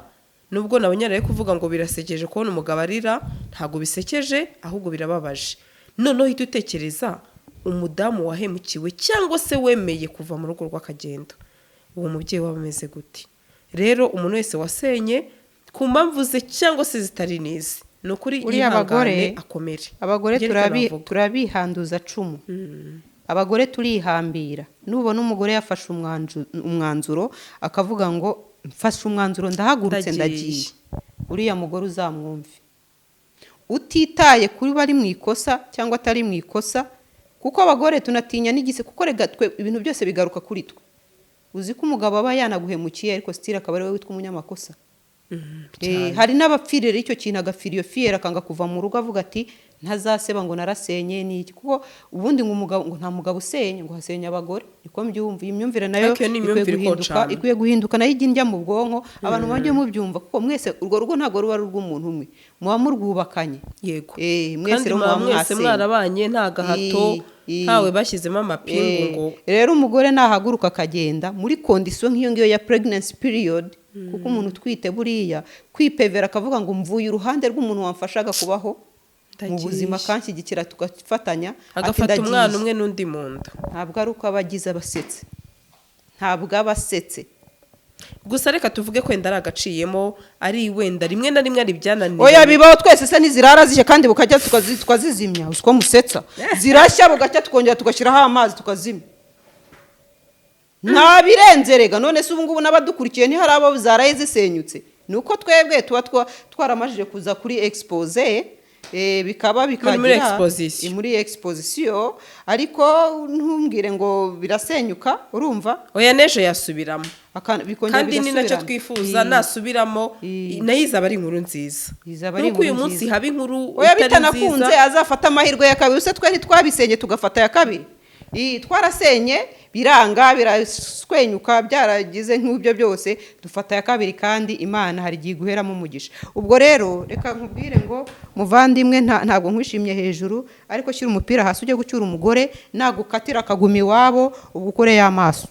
nubwo nabonye ari kuvuga ngo birasekeje kubona umugabo arira, ntabwo bisekeje, ahubwo birababaje. Noneho uhita utekereza umudamu wahemukiwe cyangwa se wemeye kuva mu rugo rw'akagenda, uwo mubyeyi waba ameze gute? Rero umuntu wese wasenye ku mpamvu ze cyangwa se zitari n'ize, ni ukuri Uriya yihangane, abagore akomere. Abagore Njye nicyo navuga. turabihanduza cumu, abagore turihambira. Nubona umugore yafashe umwanzuro akavuga ngo mfashe umwanzuro, ndahagurutse, Ndagiye. ndagiye, uriya mugore uzamwumve, utitaye kuri bari mu ikosa cyangwa atari mu ikosa, kuko abagore tunatinya n'igise, kuko rega twe ibintu byose bigaruka kuri twe. Uzi ko umugabo aba yanaguhemukiye, ariko still akaba ari we witwa umunyamakosa. Hari n'abapfirira icyo kintu, agapfira iyo fierté, akanga kuva mu rugo, avuga ati ntazaseba ngo narasenye n'iki. Kuko ubundi ngo umugabo, ngo nta mugabo usenya, ngo hasenya abagore, niko mbyumva. Iyi myumvire nayo Ariko iyo ni ikwiye imyumvire guhinduka, ikocana. ikwiye guhinduka nayo, ijya injya mu bwonko, abantu bajye mubyumva, kuko mwese urwo rugo ntabwo ruba ari urw'umuntu umwe, muba murwubakanye. Mwese Kandi rero muba muba mwese mwasenye. mwarabanye nta gahato, ntawe bashyizemo amapingu ngo Rero umugore nahaguruka akagenda muri condition nk'iyo ngiyo ya pregnancy period, kuko umuntu utwite buriya kwipevera akavuga ngo mvuye uruhande rw'umuntu wamfashaga kubaho mu Ndagiye. buzima, akanshyigikira, tugafatanya, ati Agafata ndagiye. umwana umwe n'undi mu nda. Ntabwo ari uko aba agize abasetse, ntabwo aba asetse. Gusa reka tuvuge ko wenda ari agaciyemo, ari wenda rimwe na rimwe ari ibyananiye. Oya, bibaho twese se ntizirara zishya kandi bukajya tukazizimya? Uzi ko musetsa? Zirashya bugacya, tukongera tugashyiraho amazi tukazimya. Nta birenze rega. None se ubu ngubu n'abadukurikiye ntihari abo zaraye zisenyutse? Ni uko twebwe tuba twaramajije kuza kuri expose, bikaba Muri bikagira exposition. Muri exposition, ariko ntumbwire ngo birasenyuka, urumva? Oya, n'ejo yasubiramo. Bikongera Kandi ni nacyo bigasubirana. twifuza. Nasubiramo, nayo izaba ari inkuru nziza. Izaba ari Nuko uyu inkuru munsi nziza. haba inkuru Oya, itari bitanakunze nziza. azafata amahirwe ya kabiri. Use twe ntitwabisenye tugafata ya kabiri? Twarasenye biranga, biraswenyuka, byaragize nk'ibyo byose, dufata ya kabiri, kandi Imana hari igihe iguheramo umugisha. Ubwo rero reka nkubwire ngo muvandimwe, ntabwo nkwishimye hejuru, ariko shyira umupira hasi ujye gucyura umugore. Nagukatira akaguma iwabo, ubwo ukure y'amaso.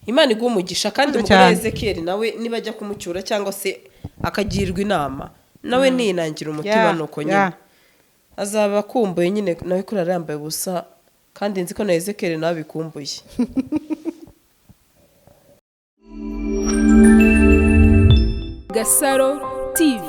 Imana iguha umugisha, kandi Murakoze umugore wa cyane. Ezekiyeli nawe niba ajya kumucyura cyangwa se akagirwa inama, nawe ninangira umutima, nuko nyine azaba akumbuye nyine nawe kurara yambaye ubusa, kandi nzi ko na Ezekiyeli nawe abikumbuye. Gasaro TV.